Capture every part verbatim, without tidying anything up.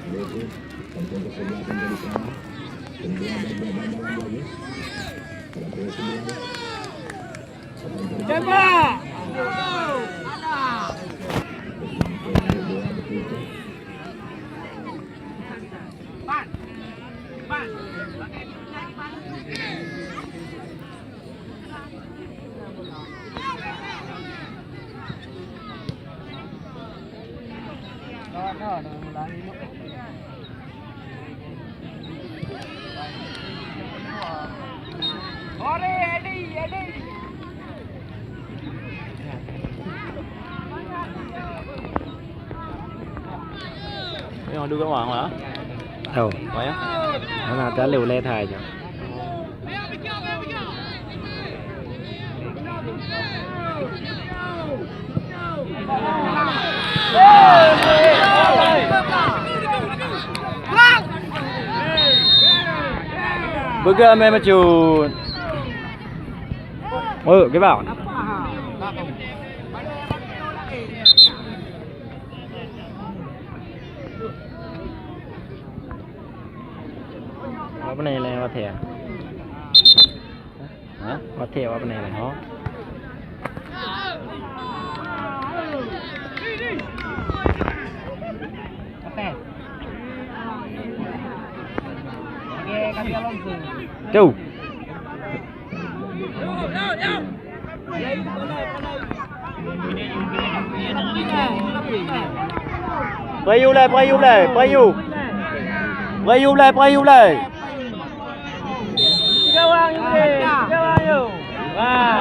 Nyoe duek awak lah. Oh. Awak ya? Mana ada lewat lewat aja. Peugah mé macut. Oh, gibang. Apa ni, lain watèe? Ha? Watèe apa ni, lain? Oh. Tuh. Peurayu lé, peurayu lé, peurayu. Peurayu lé, peurayu lé. Tiga orang yuk, tiga orang yuk. Wah.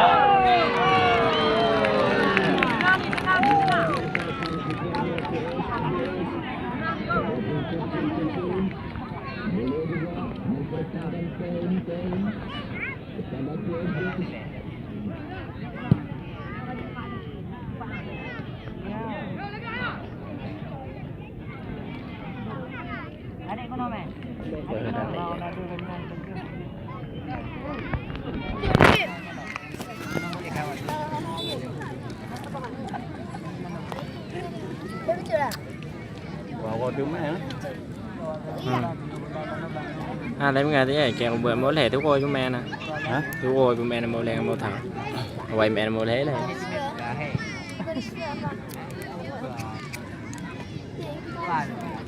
Wah, wah, tu mah, ya. Hmm. Ha, tapi nggak ada ya, kayak buat boleh tu kau cuma na. Ha? Tu kau cuma na boleh mau thang. Wai main boleh lah.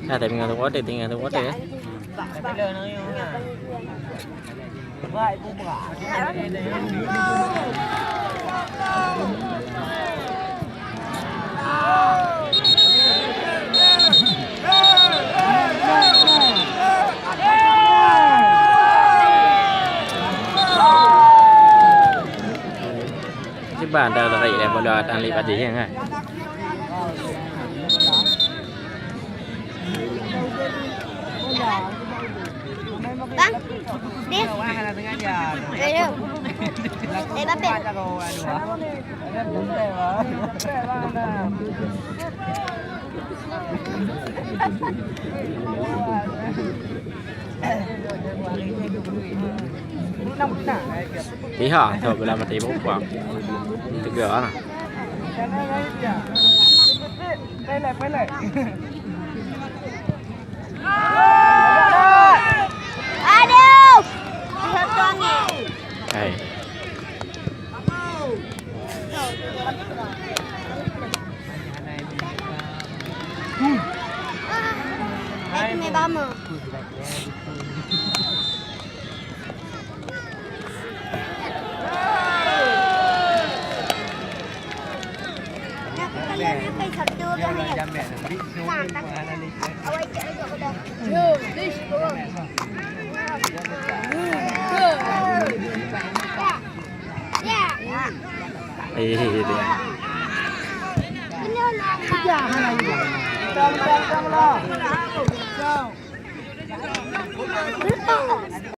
Ha, tapi nggak tu kau tinggal tu kau ya. Kiban dah tarik dah bola tang lé padé kan. Bang, deh. Ayo. Eh, Bape. Pihak tu bila mati buka. Tiga lah. Aduh. Satu angin. Hai. Hai, tu meh bama. Eh, eh, eh, eh.